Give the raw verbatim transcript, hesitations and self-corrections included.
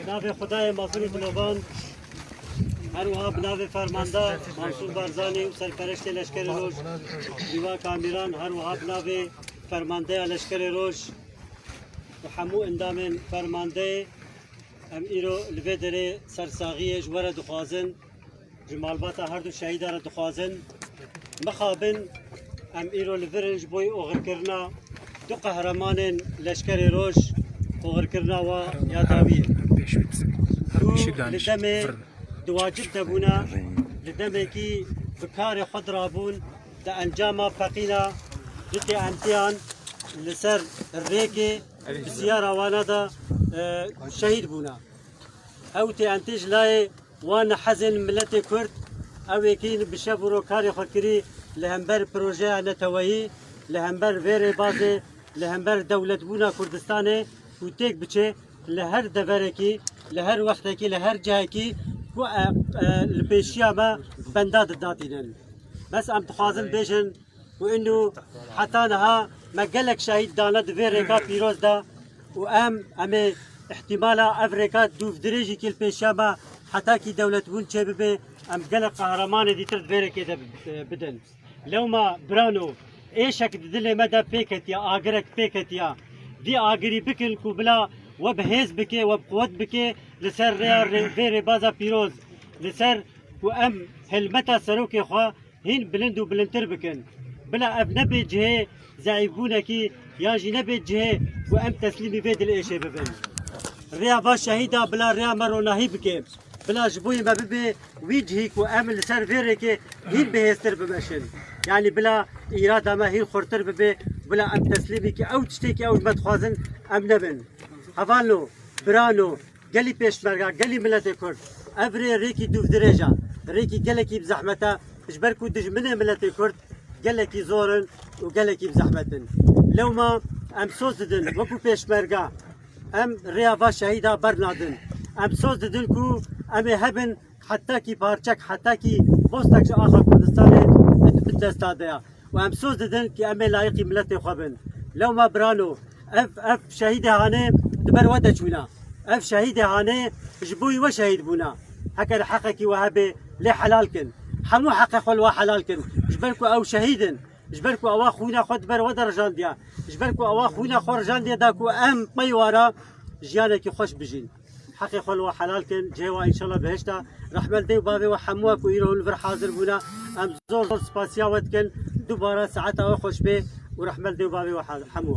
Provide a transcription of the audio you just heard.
Navê Xwedayê mezin û dilovan, her wiha bi navê fermanda Mansûr Barzanî û serpereştê Leşkerê Roj, Lîwa Kamîran, her wiha bi navê fermandeya Leşkerê Roj û hemû endamên fermandeyê, em îro li vê derê sersaxiyê ji we re dixwazin. Ji malbata her du şehîda re dixwazin, mixabin em îro li vir in ji bo oxirkirina du qehremanên Leşkerê Roj, oxirkirina wa ya dawî. Dû li demê di wacib de bûne, li demekî bi karê xwe dirabûn, di encama peqîna du T N T'yan li ser rêkê bi siyara wana de, e, şehîd bûne. Ew T N T ji layê wan nehezên miletê Kurd, ew êkî bi şev û ro karê xwe kirî li hember projeya neteweyî, li hember vê rêbazê, li hember dewletbûna Kurdistanê û têk biçe li her deverekî, li her wextekî, li her cihekî ku, e, e, li pêşiya me benda didatînin. Bes em dixwazin bêjin, û ino heta niha me gelek şehîd dane di vê rêka pîroz de û em, em ê îhtîmala ev rêka dûvdirêjî kê li pêşiya me heta kî dewletbûn çêbibe, em gelek qehremanê dîtir di vê rêkê de bi-, bidin. Lewma birano, êşek di dilê me de pêketiya, agirek pêketiya. Vî agirî bikin ku bila we bi hêz bike, we bi quwet bike li ser rêya rê-, vê rêbaza pîroz, li ser ku em helmeta serokê xwe hîn bilind û bilindtir bikin. Bila ev nebe cihê zeîfbûnekî yan jî nebe cihê ku em teslîmî vê dilêşê bibin. Rêya va şehîda bila rêya me ronahî bike. Bila ji bo yê me bibe wî cihî ku em li ser vê rêkê hîn bihêztir bimeşin. Yanî bila îrada me hîn xurtir bibe, bila em teslîmî ki ew tiştê ki ew ji me dixwazin em nebin. Hevalno, birano, gelî pêşmerga, gelî miletê Kurd, ev rê rêkî dûvdirêj e, rêkî gelekî bi zehmet e, ji ber ku dijminê miletê Kurd gelekî zor in û gelekî bi zehmet in. Lewma em soz didin, wekî pêşmerga, em rêya va şehîda bernadin. Em soz didin ku em ê hebin, heta kî parçek, heta kî bostek ji axa Kurdistanê di bin desta de ye. Û em soz didin ki em ê layiqî miletê xwe bin. Lewma birano, ev, ev şehîdê hanê di ber we de çûna. Ev şehîdê hanê ji bo wî we şehîd bûna. Heke li heqekî we hebe, lê helal kin. Hemû heqê xwe li we helal kin. Ji ber ku ew şehîd in. Ji ber ku ewa xwîna xwe di ber we de rijandiye. Ji ber ku ewa xwîna xwe rijandiye da ku em pey we re jiyanekî xweş bijîn. Heqê xwe li we helal kin, cihê we înşallah bihişt e. Rehmet dê û bavê we hemû ku îro li vir hazir bûne. Em zor zor spasiya we dikin. Dubare saeta we xweş bê û rehmet dê û bavê we hemû.